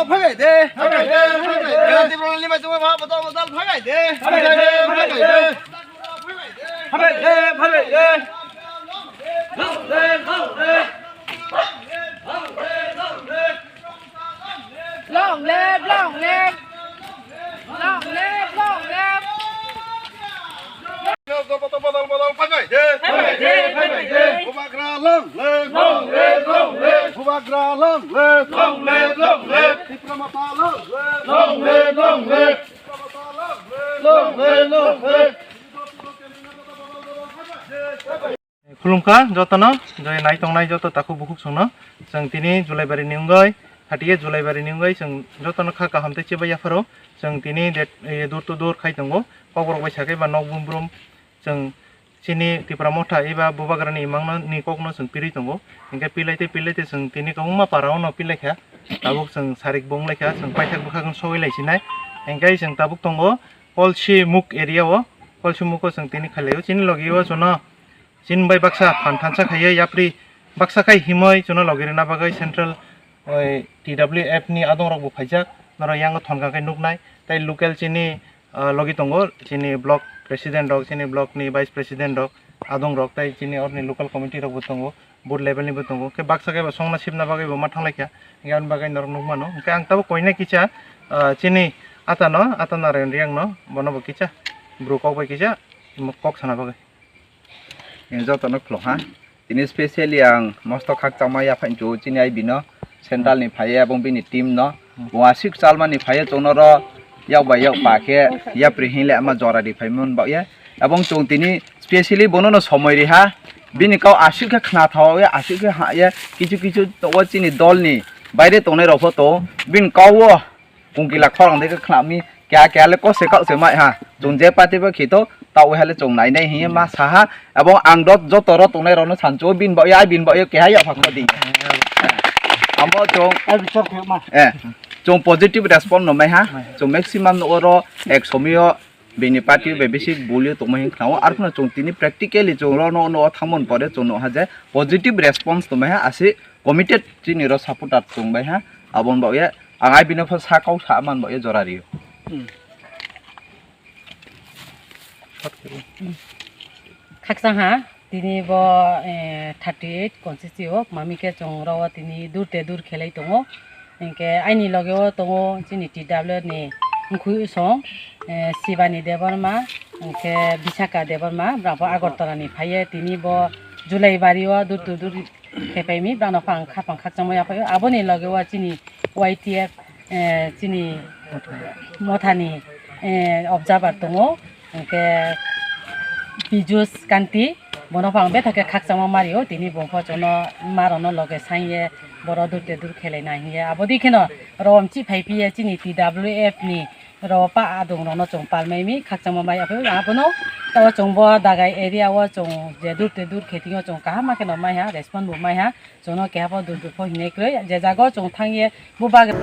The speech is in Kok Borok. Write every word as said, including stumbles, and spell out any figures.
Phagai de. Phagai de, phagai de. Tiprani limai chuma ma bodol bodol phagai de. Phagai de, phagai de. Phagai de, phagai de. Long live, long live. Long live, long live. Bubagra long live. Long live, long live. Bubagra long live. Long live, long live. Tipra Motha long live. Long live, long live. Tipra Motha long live. Long live, long live. Khulumkha jotono, je nai tongnai joto takhuk bukhuk songno. Chwng tini Julaibari ni wngwi, thirty eight Julaibari ni wngwi chwng jotono kha kaham tei chebaiya pharo. Chwng tini det, eh, door to door khai tongo, kokborok bai sakhai ba nok bum brum. Chwng chini Tipra Motha eba Bubagrani imangno ni kokno chwng pirwi tongo. Hinkhe pilai tei pilai tei chwng tini kwbangma para-o no pilaikha. Tabuk chwng sarik bo wnglaikha, chwng paithak bwkhak wng sogwi laisinai. Hinkhe chwng tabuk tongo Kolsimuk area o, Kolsimuk o chwng tini khailai-o. Chini logi o jono Chini bai baksa phan thansa khaiwi yapri baksa khai himwi chwngno logi rwna bagwi central, oi, T W F ni adongrok bo phaijak, norok yango thonka khe nuknai. Tei local chini, ah, logi tongo, chini block president rok, chini block ni vice president rok, adongrok, tei chini oroni local committee rok bo tongo, booth level ni bo tongo. Khe baksa khe bo songna sibna bagwi bo ma thanglaikha, hinkhe aboni bagwi norok nukmano. Hinkhe ang tabuk koinai kisa, ah, chini atano, ata Narayan Riyang no, bono bo kisa, bru kok bai kisa, kok sana bagwi. Jotono khulumkha. Tini specially ang mosto khakchangma yaphai chu chini ai bino central ni phaiya ebong bini team no. Bo aswk chalmani phaiya chonoro yak bai yak pa khe yapri hinle ama jora ri phaimani bagwi. Ebong chwng tini specially bono no somoi riha. Bini kok aswk khe khna thawi aswk khe ha ya kichu kichu o chini dol ni baire tongnai rok pho to bini kok o Kungkila khorang de khe khnami keha keha le kose kok se mai ha. Chwng je party bo khito, ta o hale chwng nai nai hiye ma sa ha. Abo ang dot joto ro tongnai rok no sancho bin bo ya bin bo ya keha ya phak di. Amo chwng Ai bichar khe ma. Eh, chwng positive response no mai ha. Chwng maximum no oro ek somi o bini party bai bisi bulio tongma hin khnao. Arphano chwng tini practically chwng ro no no thangmon pore chwng no ha je positive response no mai ha asi committed chini ro supporter chwng bai ha. Abon bo ya Ang ai bino pha sa kau sa man bo e jora rio. Khakchang ha, tini bo, eh, thirty eight constituency o, mami khe chwng ro tini dur te dur khelai tongo. Hinkhe aini loge o tongo chini T W ni mkhui song, eh, Sibani Debbarma, hinkhe Bisaka Debbarma, brang bo Agartala ni phaiye, tini bo Julaibari o dur te dur Khepaimi, bano phang khapang khakchangma yaphaio. Aboni loge o chini Y T F, eh, chini mothani, eh, observer tongo. Hinkhe Pijus Kanti, bono phang betha khe khakchangma mario. Tini bongpho chono marono loge sangye boro dur te dur khelai na hiye. Abodi kheno rom chi phai piye chini T W F ni Ro pa adung rokno chwng palmai mi khakchangma mai aphai abono tao chwng bo dagai area o chwng je dur te dur khe thingo chwng kaham ma kheno mai ha respond bo mai ha chwngno keha pho dur dur pho hinwi kwrwi je jago chwng thangye bo bagra.